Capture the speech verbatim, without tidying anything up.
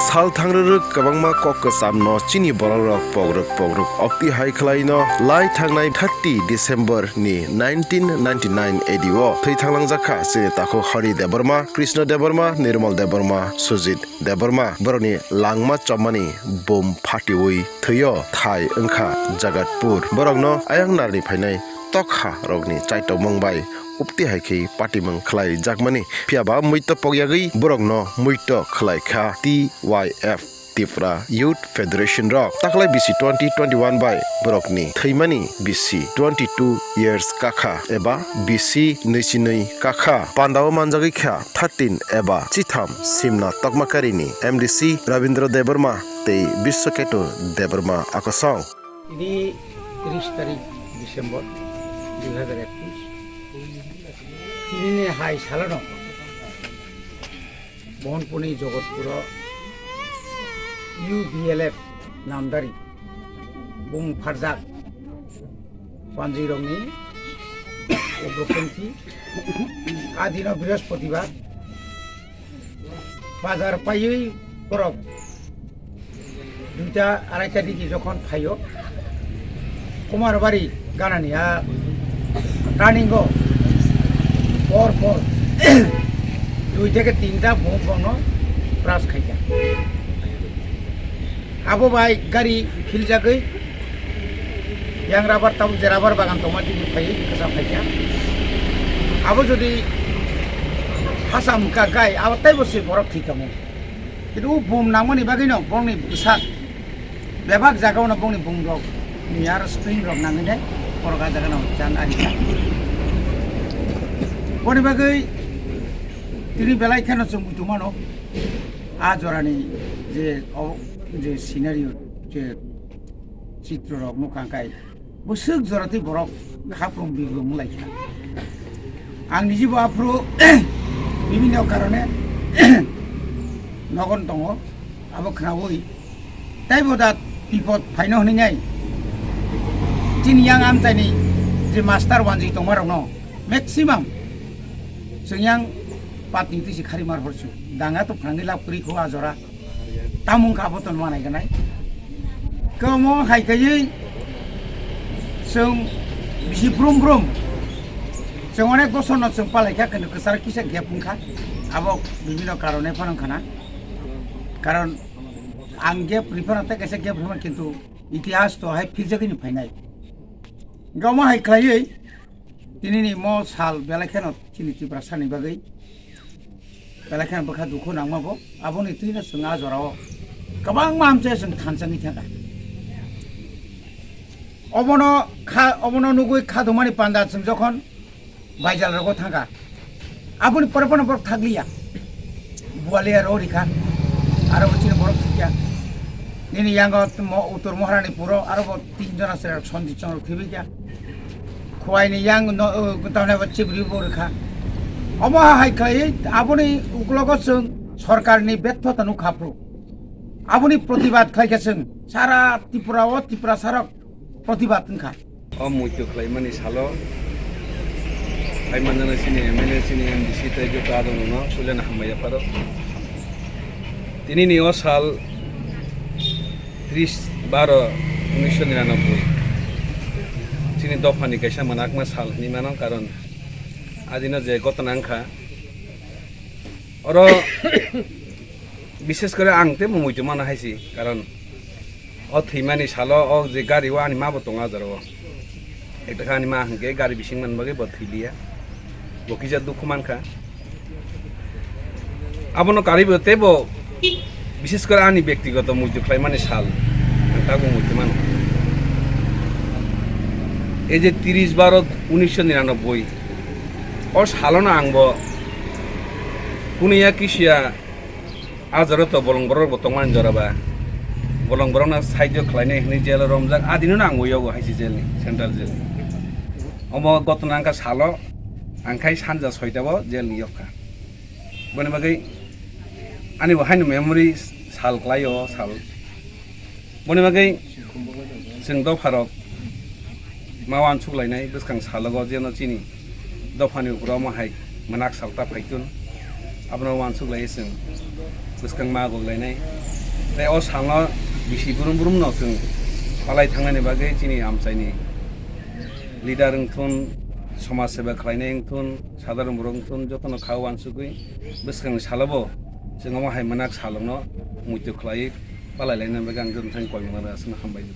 Sal thangrwrwk kwbangma kok kwchamno chini borokrok pogrwk pogrwk opti hai khwlaino lai thangnai thirty December ni nineteen ninety-nine A D o thwi thanglangjak kha chini takhuk Hari Debbarma, Krishna Debbarma, Nirmal Debbarma, Sujit Debbarma. Borokni langma chopmani bum phatiui thwio thai wngkha Jagatpur. Borokno ayang narni phainai tokha rokni chaitomung bai upti hai khe patimung khlai jakmani. Phiya ba muito pokyagwi borokno muito khlai kha T Y F, Tripura Youth Federation rok. Taklai bisi twenty twenty-one bai borokni thwimani bisi twenty-two years kakha eba bisi nwisinwi kakha. Pandao manjagwi kha thirteen eba chitham simna tokmakarini M D C Rabindra Debbarma tei Biswaketu Debbarma akosong. Tini tris tarik December dui hazar ekkush. Tinini hai salano Mohanpurni Jagatpuro U B L F namdari bung pharjak panjwirokni ugrokhonti adino Brihospatibar bazar paiwi borok duita araita digi jokhon phaio, Kumarbari ganani a turning o por por dui theke tinta bom bomno crash khaikha. Abo bai gari philjagwi yang rubber tabuk je rubber bagan tongma tini phaiwi kwcham khaikha. Abo jodi hacham wngkha gai abo teibo se borok thwi tongmung. Kintu o bum nangmani bagwino bongni bwsak bebak jagao no bongni bumrok ni aro spring rok nangwi nai borok a jaga no chan ari kha. Boni bagwi tini belai kheno chwng muitu mano a jorani je o je scenario je chitro rok nukha kai. Bwswk joratwi borok haphrom bigrung wnglaikha. Ang nijibo aphuru bibinno karone nogon tongo, abo khnaui teibo da bipod phaino hwnwi nai. Chini yang amchaini je master wanjwi tongmarokno maximum chwng yang patni twi se kharimar horsu. Danga to phrangwi lab kwrwi kho a jora. Tamung kha bo ton manai ganai. Komo hai kaiwi chwng bisi brum brum. Chwng onek bosor no chwng palai kha, kintu kwchar kisa gap wngkha. Abo bibinno karone phano wngkha na. Karon ang gap rwi phano tei kaisa gap rwma kintu itihas to hai philjagwi ni phainai. Gama hai khlaiwi Tinini mo sal belai kheno chini Tiprasani bagwi belai kheno bwkha dukhu nangma bo. Aboni twino chwng a jorao kwbangma amchai chwng thansa wngwi thangkha. Obono kha, obono nugwi kha thumani panda chwng jokhon baijal rogo thangkha, aboni pore phano borok thakliya. Bualiya rw rikha, aro bo chini borok thikya. Nini yango mo-, Uttor Moharani puro aro bo tin jona se Sonjit Chongro thibikya. Khwai ni yang no, uh, tamne bo chibri bo rikha. Omo hai khai aboni uklogo chwng sorkar ni betho tanu khapru. Aboni protibad khlai khe chwng sara Tripura o Tripura sarok protibad wngkha. O muitu khlaimani salo hai manjana chini M L A, chini M D C tei joto adongrokno puilano hambai yapharo. Tinini o sal tris baro unisho niranoboi chini dophani kaisa manakma sal hinwi mano, karon adino je gotona wngkha oro. Bishes kore ang teibo muitu mano hai se, karon o thwimani salo o je gari o ani ma bo tongo a jora o. Ekta khe ani ma hwnkhe gari bising man bagwi bo thwiliya, bo kisa dukhu mankha. Abono karwi bo teibo bishes kore ani bektigoto muitu khlaimani sal ang tabuk muitu mano. Ei je tris baro unisho niranoboi o salono ang bo kuniya kisiya A jora to bolong borok bo tongmani jora ba. Bolong borok no side o khlainai hinwi jail o romjak. Adino no ang uyogo hai se jail ni, central jail ni. Omo gotona wngkha salo, ang khai sanja soita bo jail ni yok kha. Boni bagwi ani bo haino memory sal klai o sal. Boni bagwi chwng dopharok ma uansuk lainai bwskang salogo jeno chini dophani ukura omo hai mwnak salta phaitun. Abono uansuk lai chwng bwskang ma gok lainai. Tei o salno bisi brum brumno chwng palai thangnani bagwi chini amchaini leader wngthun, somaj seba khlainai wngthun, sadharon borok wngthun, jotono kha uansugwi bwskangni salobo chwng omo hai mwnak salokno muitu khlaiwi palai lainani bagwi ang jotono thani koimung aswkno hambai.